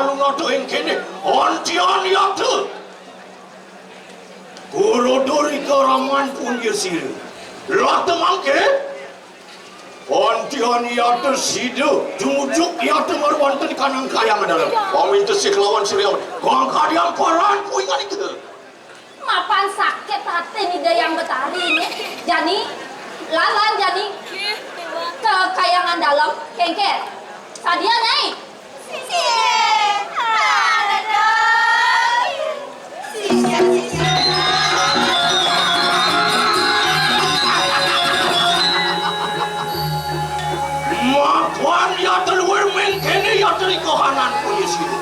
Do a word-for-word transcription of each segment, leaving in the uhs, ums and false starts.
Anu nata ing kéné, antian yata. Guru Durika raman punya sira. Lata mangké, antian yata sida, jujug yata marwanten kanang kayang dalam. Paminta sih kelawan sira. Kang kadian paran kuingan itu. Mapan sakit hati Ida Hyang Betari ini. Jani, lalan jani ke kayangan dalam, kéngkén. Sadia, Nyai? Sisya. Halo, dong. Sisya, sisya. Mapan yata luwir mengkéné yata ri kahanan punya sira.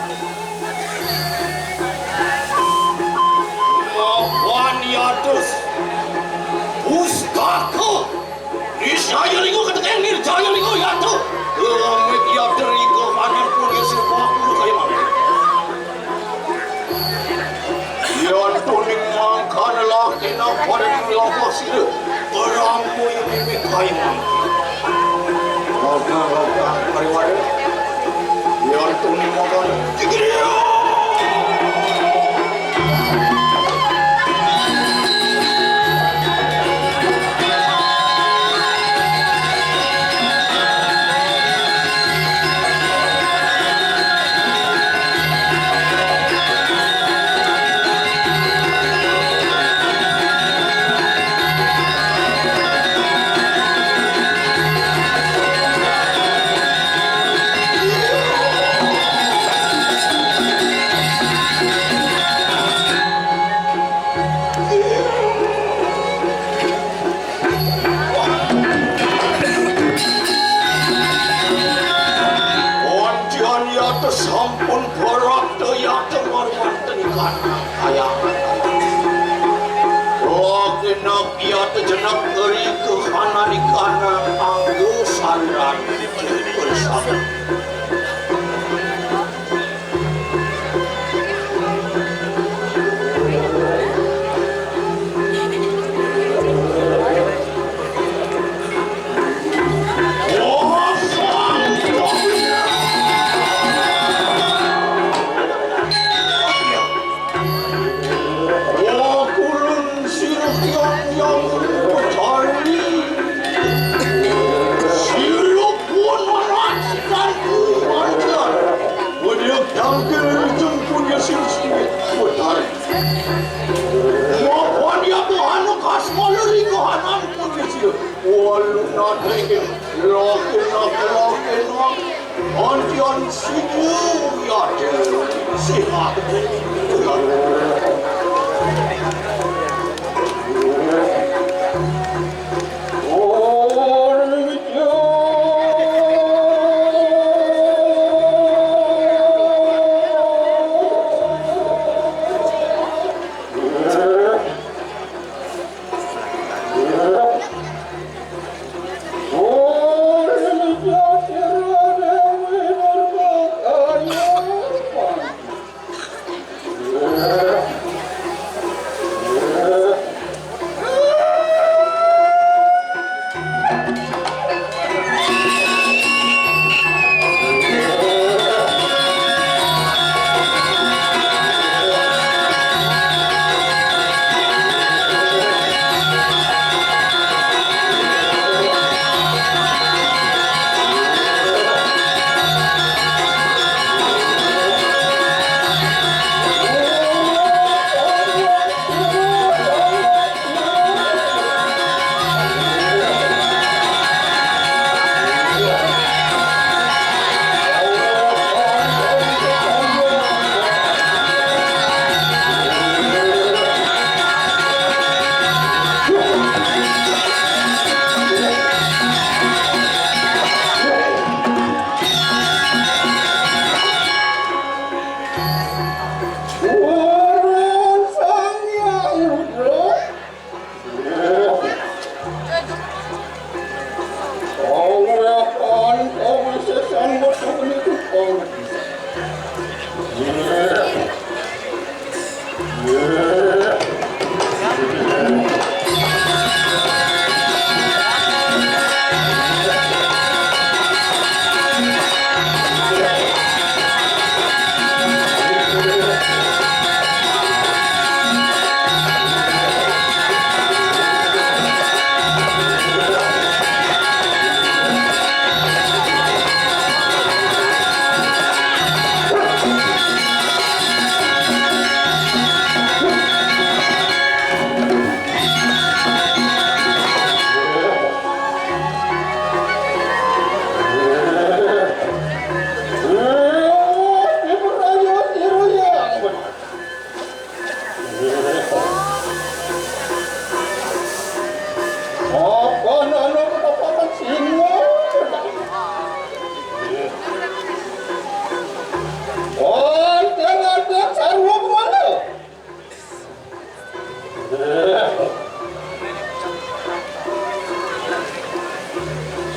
Mapan yata pustaka. Nirjaya lingga ketekén, nirjaya lingga yata. Lamit yata ri kahanan punya sira bakula kaya mangké. Yan tuning mangkana lakena pada nilapa sira. Perang kuwi mimik kaimang. Lokang, lokang, pariwara. Yan tuning mangkana. Tigriya! Antian yata sampun parakta yata marmanten ikanang kayang. Lakenak yata jenek eri kahanan ikanang anggo sariran bersama. Kulun sirah yang yang bertali. Sirah pun menaksikan kumanjar. Wedek tangkil jempun ya sirah sirah bertali. Mapan ya Tuhan kasmaleri kahanan pun ya sirah. Walu nadrikin, lokin, lokin, lokin. Antian siku ya, sihat.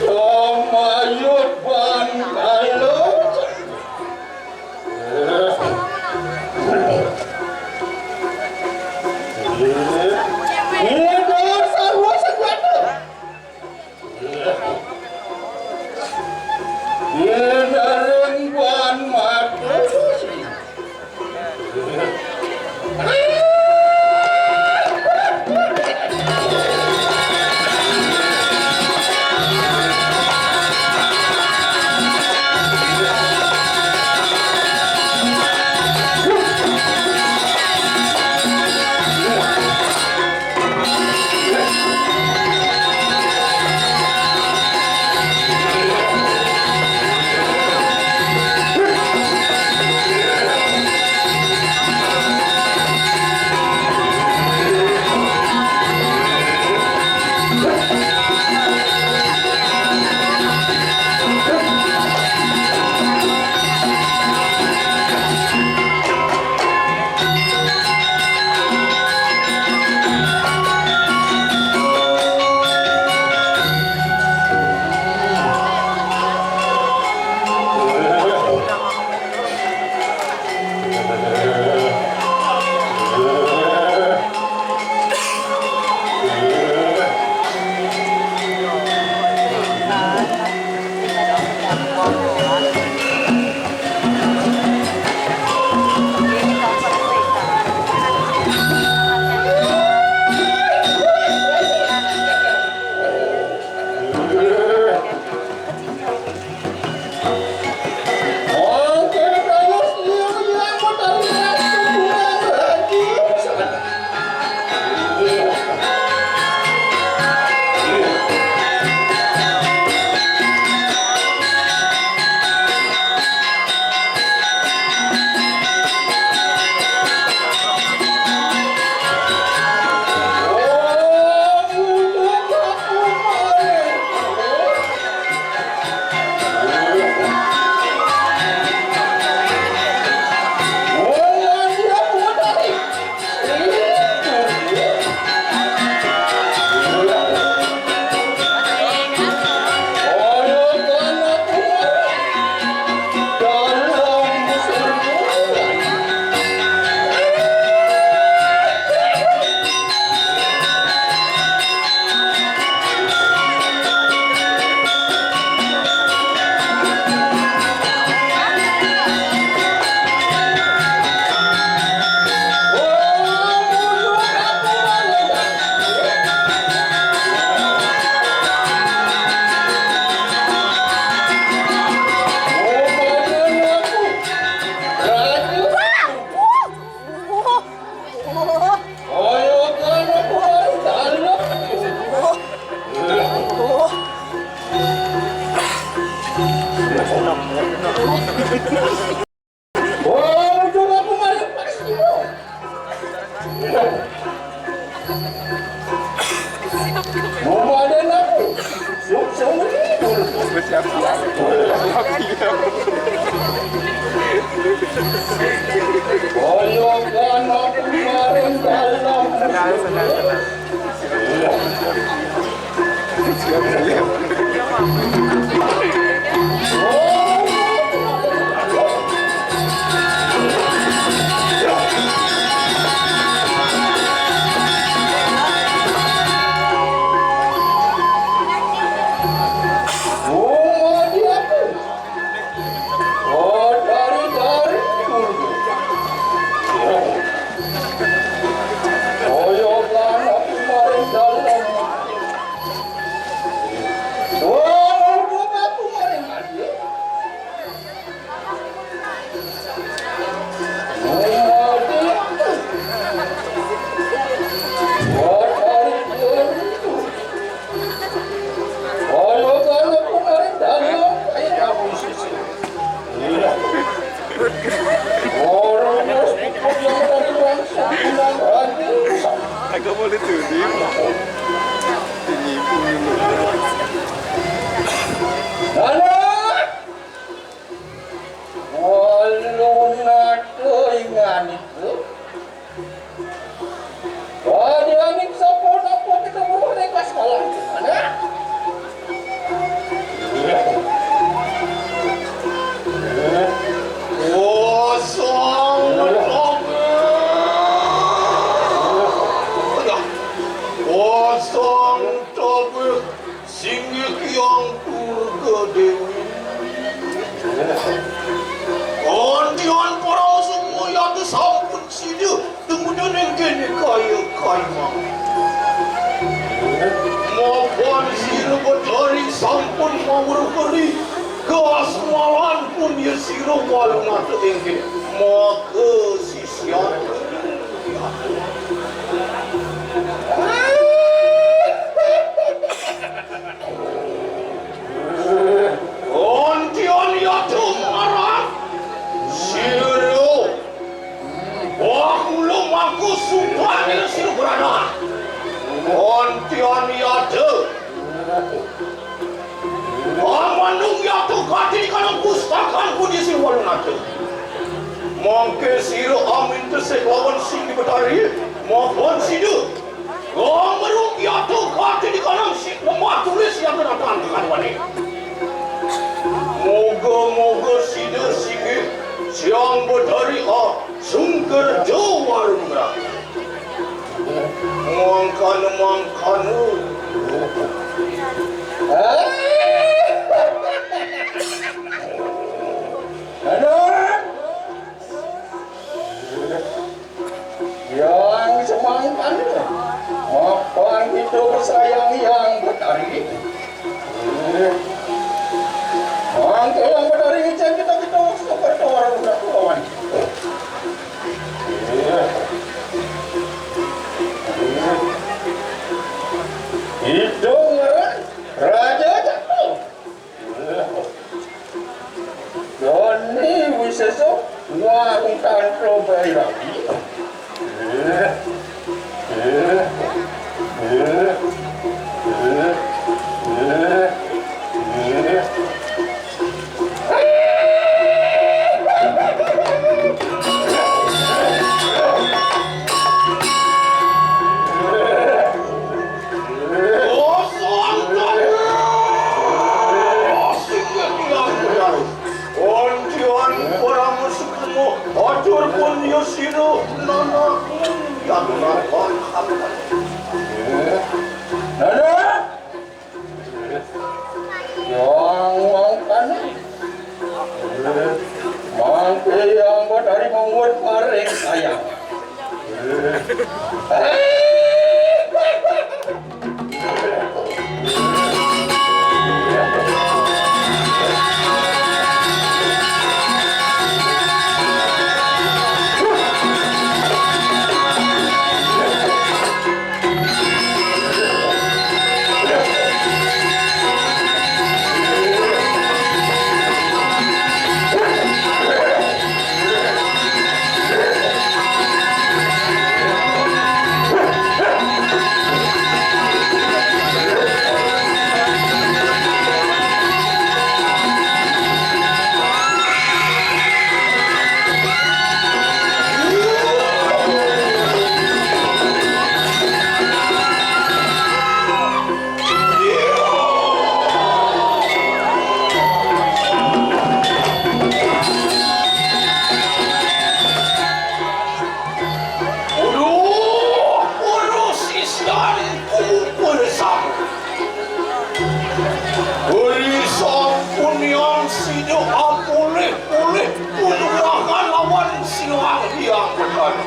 Samayut ban kalo. Ini sarwa sekuat. Yen areng wan matur. Agak boleh tuh, di. Ini pun. Anak! Walu nado ingan itu. Déwi. Antian para sumuya sampun sida tumuju ing kéné kaya kaya mangké. Mapan sira Betari sampun mawruh keri, kasmalan punya sira Walunata ing kéné. Maka sisian. Antian yata marang sira. Wah, kula mangku sumpah ning sira berada. Antian yata. Amanung yata gati kana pustakan puji sing walunata. Mangké sira aminta sik lawan sing di Betari, mapan sida. Gong merung yata gati di kanang sik lemah tulis yang kenatan kanuane. Moga-moga sida singgih siang Betari a sungker jawar murah. Mangkana, mangkana. Aduh. Yang semangkana. Mapan kita sayang yang Betari. Mangke yang Betari ngicen kita-kita waktu berdoa udah kawan. Itu ngaran Raja Jatuh. Doni Wisesa warung tantra Bairawi. Antian Parama Sukrama, atur pun ya sira nana. Nana. Yang mangkana. Mangke yang Betari mawut maring sayang. Uduh, uduh sisian kumpul samu. Uli sampun yang sida apulih-pulih punugrahan lawan silang hyang Betari.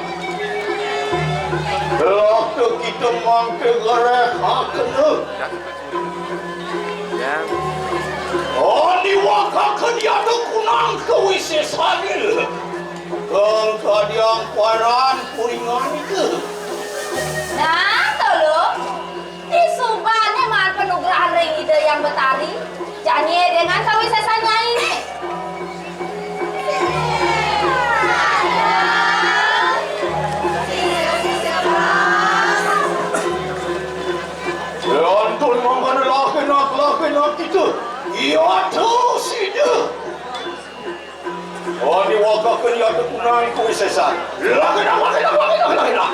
Laka kita mangke garehakena. Andi wakaken yata kunang kawisesane. Kang kadiang paran puringanika. Nah, Tolu. Disubane maan panugrahan ring Ida Hyang Betari. Jani dengan kawisesan nyaine. Lantun mangkana lakenak-lakenak kita. Iya tu sida. Oh, diwakaken ya ketunai kuwi sesan. Lakenak, lakenak, lakenak, lakenak.